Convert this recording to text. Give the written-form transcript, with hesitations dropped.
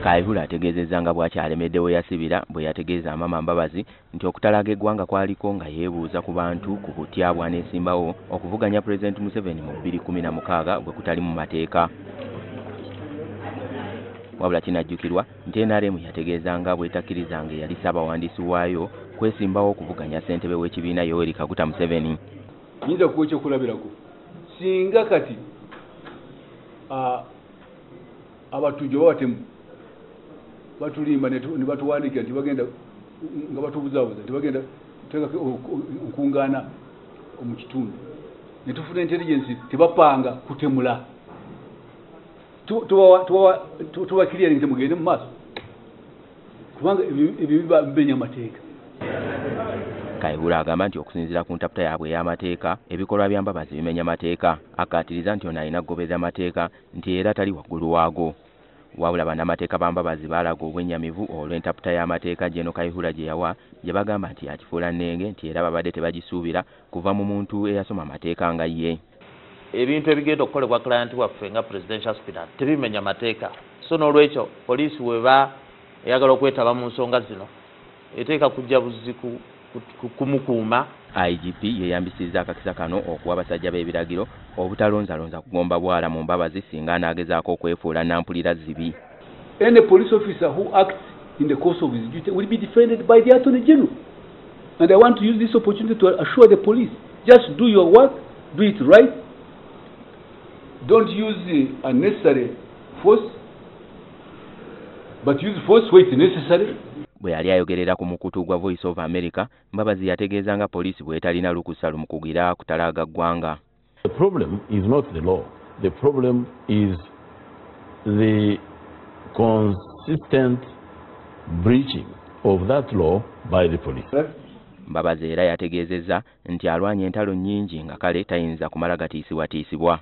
Kayihura ategeezezza nga bw'akyalemedde we yasibira bwe yategeeza Amama Mbabazi nti okutalaga eggwanga kwaliko nga yeebuuza ku bantu ku butya bw'aneesimbawo okuvuganya Pulezidenti Museveni mu 2016 bwe kutali mu mateeka. Wabula kinajjukirwa nti NRM yategeeza nga bw'etakkirizanga eyali ssaabawandiisi waayo kwesimbawo okuvuganya ssentebe w'ekibiina Yoweri Kaguta Museveni. Nyinza kuwa ekyokulabirako singa kati abatujju oba batulimba ne batuwandiikira nti bagenda nga batubuzaabuza nti bagenda nkungaana mu kitundu ne tufuna intelligence tebapanga kutemula tuba clearing nti mugende mu maaso kubanga ebyo biba bimenya amateeka. Kayihura agamba nti okusinziira ku ntaputa yaabwe ey'amateeka ebikolwa bya Mbabazi bimenya mateeka. Akkaatiriza nti ono alina kugoberera mateeka nti era tali waggulu waago. Wabula bannamateeka ba Mbabazi baalaga obwennyamivu olw'entaputa y'amateeka Gen. Kayihura gye yawa gye bagamba nti yakifuula nnenge nti era babadde tebagisuubira kuva mu muntu eyasoma amateeka nga ye. Ebintu ebigenda okukolebwa client waffe nga presidential aspirant tebimenya mateeka, so n'olwekyo poliisi weba eyagala okwetaba mu nsonga zino eteeka kujja buzzi kumukuuma. IGP yeeyambisizza akakisa kano okuwa abasajja b'ebiragiro obutalonzalonza kugomba bwala mu Mbabazi singa anaagezaako okwefuula nampulira zibi. Any police officer who acts in the course of his duty will be defended by the Attorney General. And I want to use this opportunity to assure the police, just do your work, do it right. Don't use the unnecessary force, but use force where it's necessary. Bwe yali ayogerera ku mukutu gwa Voice of America, Mbabazi yategeeza nga poliisi bw'etalina lukusa lumukugira kutalaaga ggwanga. The problem is not the law. The problem is the consistent breaching of that law by the police. Mbabazi era yategeezezza nti alwanye entalo nnyingi nga kale tayinza kumala gatiisibwatiisibwa.